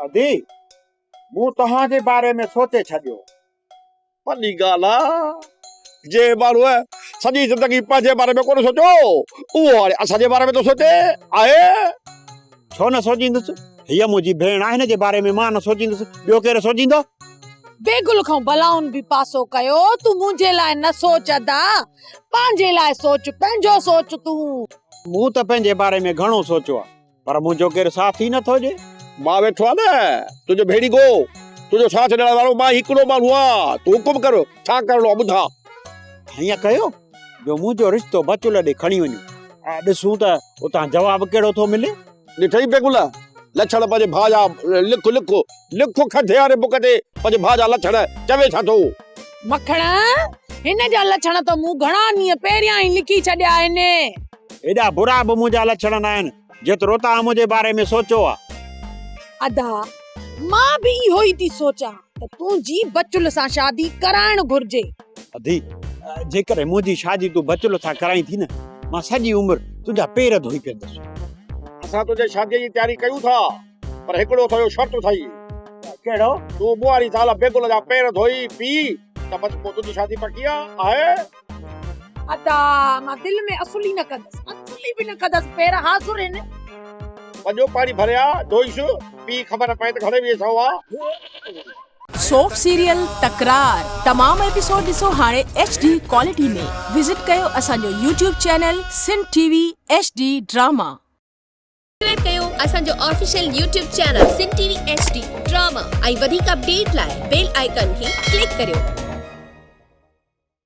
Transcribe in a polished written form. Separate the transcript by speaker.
Speaker 1: ادي، مون توهان جي باري ۾ سوچي ڇڏيو.
Speaker 2: وڏي ڳالهه آ، جنهن ماڻهوء سڄي زندگي پنهنجي باري ۾ ڪونه سوچيو، اهو هاڻي اسان جي باري ۾ ٿو سوچي. آهي.
Speaker 1: ڇو نه سوچيندس؟ هيء منهنجي ڀيڻ آ، هن جي باري ۾ مان نه سوچيندس، ٻيو ڪير سوچيندو؟
Speaker 3: بيگل کان بلائن به پاسو ڪيو، تون منهنجي لاء نه سوچ ادا، پنهنجي لاء سوچ، پنهنجو سوچ تون.
Speaker 1: مون ته پنهنجي باري ۾ گهڻو سوچيو آ، پر منهنجو ڪير ساٿ ئي نٿو ڏئي.
Speaker 2: مان ويٺو آهيان نه تنهنجو ڀيڙيگو، تنهنجو ساٿ ڏيڻ وارو مان هڪڙو ماڻهو آهيان، تون حڪم ڪر ڇا ڪرڻو آهي ٻڌاء.
Speaker 1: هيئن ڪيو جو منهنجو رشتو بچل ڏي کڻي وڃو ۽ ڏسون ته اتان جواب ڪهڙو ٿو ملي.
Speaker 2: ڏٺئي بيگل، لڇڻ پنهنجي ڀاء جا لک لک لک کنڌي واري بڪ تي پنهنجي ڀاء جا لڇڻ چوي ڇا ٿو.
Speaker 3: مکڻ، هن جا لڇڻ ته مون گهڻا ڏينهن پهريان ئي لکي ڇڏيا آهن.
Speaker 1: ايڏا برا به منهنجا لڇڻ ناهن، جيترو توهان منهنجي باري ۾ سوچيو آ.
Speaker 3: ادا، مان به اهو ئي ٿي سوچان ته تنهنجي بچل سان شادي ڪرائڻ گهرجي.
Speaker 1: ادي، جيڪڏهن منهنجي شادي تون بچل سان ڪرائين ٿي نه، مان سڄي عمر تنهنجا پير ڌوئي پيئندس.
Speaker 2: اسان تنهنجي شاديء جي تياري ڪيون ٿا، پر هڪڙو ٿيو شرط اٿئي.
Speaker 1: ڪهڙو؟
Speaker 2: تون ٻوهاري زال بيگل جا پير ڌوئي پي ته بس پوء تنهنجي شادي پڪي آهي.
Speaker 3: ادا مان دل ۾ اصل ئي نه ڪندس، اصل ئي به نه ڪندس، پير حاضر هن.
Speaker 2: وڃو پاڻي ڀريا، ڌوئيس، پي خبر پئي ته گهڻي ويهه سئو آ.
Speaker 4: سوپ سيريل تڪرار تمام ايپيسوڊ ڏسو هاڻي ايڇ ڊي ڪوالٽي ۾ وزٽ ڪيو اسان جو YouTube channel Sindh T V H D drama.
Speaker 5: Subscribe ڪيو اسان جو official YouTube channel Sindh T V H D drama ۽ وڌيڪ اپڊيٽ لاء بيل آئيڪان کي ڪلڪ ڪريو.